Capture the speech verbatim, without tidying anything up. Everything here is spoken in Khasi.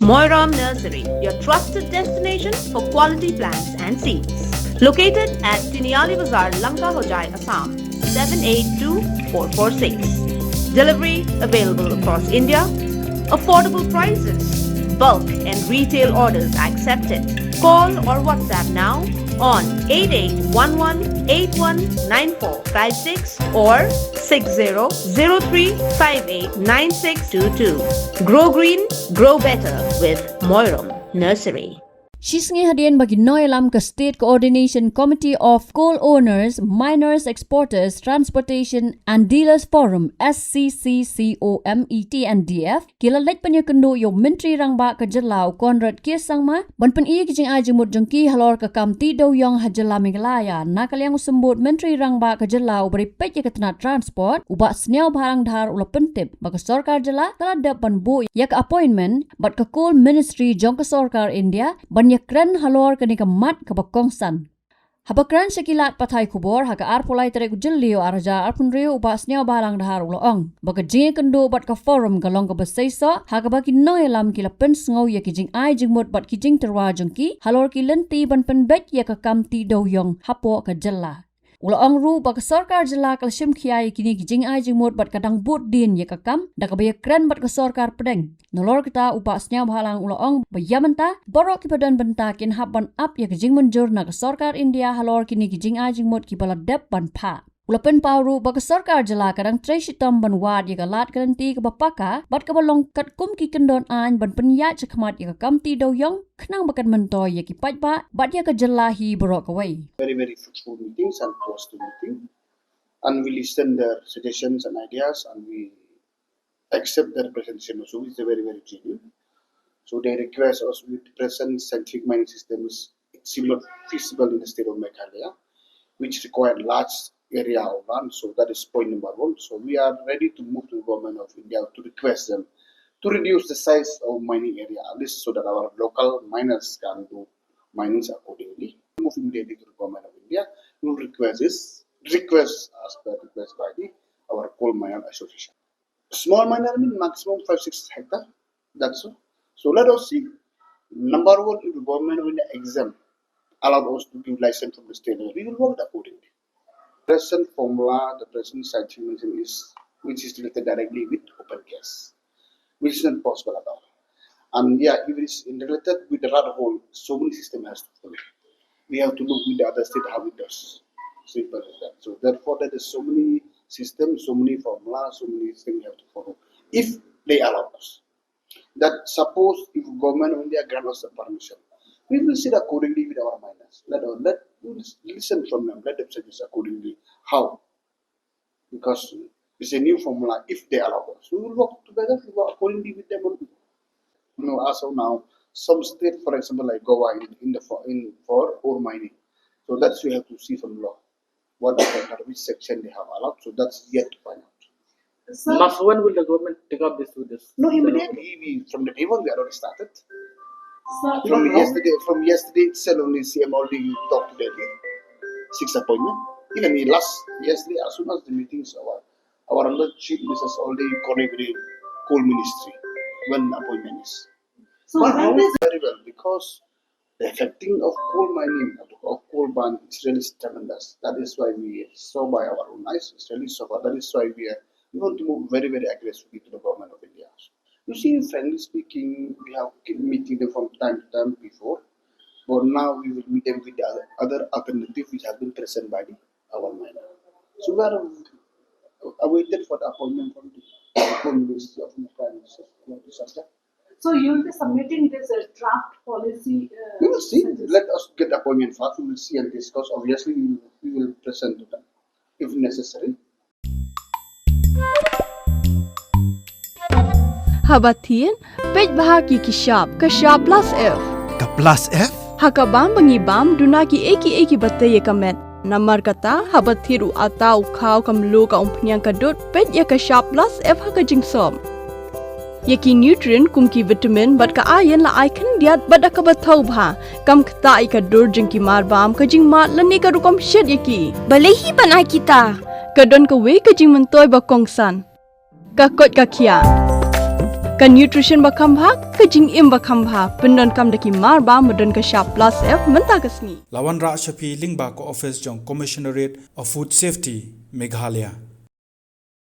Moiram Nursery, your trusted destination for quality plants and seeds. Located at Tiniali Bazar, Lanka Hojai, Assam, seven eight two four four six. Delivery available across India. Affordable prices. Bulk and retail orders accepted. Call or WhatsApp now on eight eight one one eight one nine four five six or six zero zero three five eight nine six two two. Grow green, grow better with Moiram Nursery. Shisngi hadien ba ki nongïalam ka State Coordination Committee of Coal Owners, Miners, Exporters, Transportation and Dealers Forum, S C C C O M E T and D F, ki la leit pynïakynduh ïa u Myntri Rangbah ka jylla u Conrad K Sangma ban pyni ki jingai jingmut jong ki halor ka kam ti dewïong ha jylla Meghalaya. Na ka liang u symbud Myntri Rangbah ka jylla uba dei peit ïa ka tnat transport, u Bah Sniawbhalang Dhar, u la pyntip ba ka sorkar jylla ka la dep ban buh ïa ka appointment bad ka Coal Ministry jong ka sorkar India ban ïakren halor kane ka mat kaba kongsan. Haba kren sha ki lad pathai khubor ha ka arphew lai tarik u Jylliew ar hajar arphew hynriew, u Bah Sniawbhalang Dhar u la ong ba ka jingïakynduh bad ka forum ka long kaba seisoh, ha kaba ki nongïalam ki la pynsngew ïa ki jingai jingmut bad ki jingtyrwa jong ki halor ki lynti ban pynbeit ïa ka kam ti dewïong hapoh ka jylla. U la ong ruh ba ka sorkar jylla ka la shim khia ïa kine ki jingai jingmut bad ka dang bud dien ïa ka kam da kaba ïakren bad ka sorkar pdeng. Nalor kata, u Bah Sniawbhalang u la ong ba ïa mynta baroh kiba don bynta kin hap ban ap ïa ka jingmynjur na ka sorkar India halor kine ki jingai jingmut kiba la dep ban phah. U la pynpaw ruh ba ka sorkar jylla ka dang trei shitom ban wad ïa ka lad ka lynti kaba paka bad kaba long katkum ki kyndon aiñ ban pynïaid shakhmat ïa ka kam ti dewïong khnang ba kan myntoi ïa ki paidbah bad ïa ka jylla hi baroh kawei. Very, very fruitful meetings and positive meeting, and we listen their suggestions and ideas, and we accept their presentation also, which is very, very genuine. So they request us with the present scientific mining system is, it's not feasible in the state of Meghalaya, which require large area of land. So that is point number one. So we are ready to move to the government of India to request them to reduce the size of mining area, at least so that our local miners can do minings accordingly. Move immediately to the government of India. We will request this, request as per request by the, our coal miner association. Small miner mean maximum five, six hectare. That's all. So let us see. Number one, if the government will exempt, allow us to give license from the state level, we will work accordingly. Present formula, the present scientific is, which is related directly with open cast, which is not possible at all. And yeah, if it is related with the rat hole, so many system has to follow. We have to look with the other state how it does. Simple as that. So therefore, there is so many systems, so many formulas, so many things we have to follow. If they allow us, that suppose if government of India grant us the permission, we will sit accordingly with our miners. Let, let we will listen from them. Let them suggest accordingly how, because it's a new formula. If they allow us, we will work together, we work accordingly with them only. You know, as of now, some state, for example, like Goa, in, in the for, in for ore mining, so that's we have to see from law what they have, which section they have allowed. So that's yet to find out. So, Mas, when will the government take up this with this? No, immediately. We, from the day one, we already started. So, from yesterday, from yesterday itself, only C M already talked to Delhi, six appointment. Even he last yesterday, as soon as the meetings our our alleged chief minister already connect with the coal ministry when appointment is. So but when how this very well, because the affecting of coal mining, of coal ban, is really tremendous. That is why we saw by our own eyes, it's really so far. That is why we are we want to move very, very aggressively to the government of India. You see, frankly speaking, we have keep meeting them from time to time before, but now we will meet them with the other, other alternative which have been present by the our miner. So we are awaited for the appointment from the Home Ministry of the Prime Minister about this subject. So you will be submitting this uh, draft policy. Uh, we will see. Let us get appointment first. We will see and discuss. Obviously, we will, we will present to them if necessary. Haba thied, peit bha ki ki shap, ka shap plus F. Ka plus F? Ha ka bam ba ngi bam, duna ki ei ki ei kiba tei ïa ka met. Namar kata, haba thied u atta u khaw ka mluh ka umphniang ka dud, peit ïa ka shap plus F ha ka jingsop. Ïa ki nutrient kum ki vitamin bad ka iron la ai khyndiat bad da kaba thaw bha. Kam ktah ïa ka dur jong ki marbam, ka jingmad lane ka rukom shet ïa ki. Balei hi ban ai kita? Ka don kawei ka jingmyntoi ba kongsan. Ka koit ka khiah. Ka nutrition ba kham bha, ka jingim ba kham bha, pyndonkam da ki mar ba, ba don ka shap plus F mynta ka sngi. La wanrah sha phi lyngba ka office jong Commissionerate of Food Safety, Meghalaya.